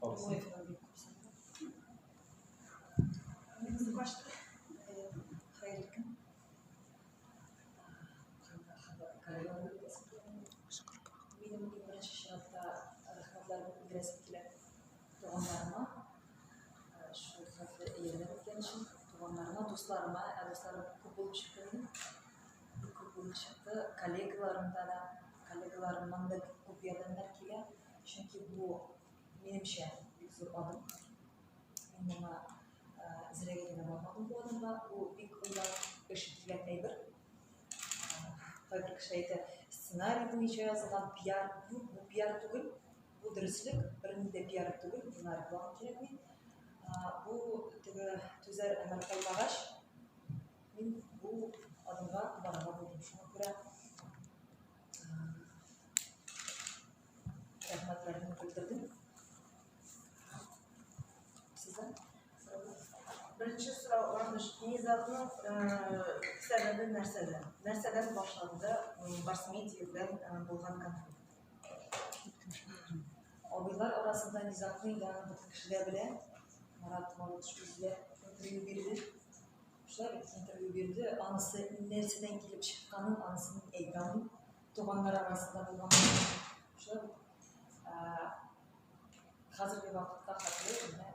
Прямой эфирда бик күп сорау. Хәерле көн. Минем иң беренче чиратта рәхмәтләремне белдерәсем килә туганнарыма, шул хәтле ярдәм иткән өчен, туганнарыма, дусларыма, ә дусларым күп булып чыкты минем, бик күп булып чыкты, коллегаларымда да, коллегаларымнан да бик күп ярдәмнәр килә, чөнки бу, минемчә, бик зур адым. Мин моңа зрәгә генә бармадым бу адымга, бу бик уйлап эш ителгән әйбер. Кайбер кеше әйтә, сценарий буенча язылган пиар. Юк, бу пиар түгел, бу дөреслек, бернинди дә пиар түгел, миңа реклама кирәкми. Бу теге түзәр әмер калмагач, мин бу адымга барырга булдым. Шуңа күрә рәхмәтләремне белдердем. Сездән? Беренче сорау, Ландыш, низагның сәбәбе нәрсәдә? Нәрсәдән башланды Барсмедиа белән булган конфликт? Абыйлар арасында низагны инде аны бөтен кеше дә белә. Марат Мавлытович үзе дә интервью бирде. Шулай бит, интервью бирде. Анысы нәрсәдән килеп чыкканын, анысын мин әйтә алмыйм. Туганнар арасында булган. Шулай бит. Хәзерге вакытка хәтле менә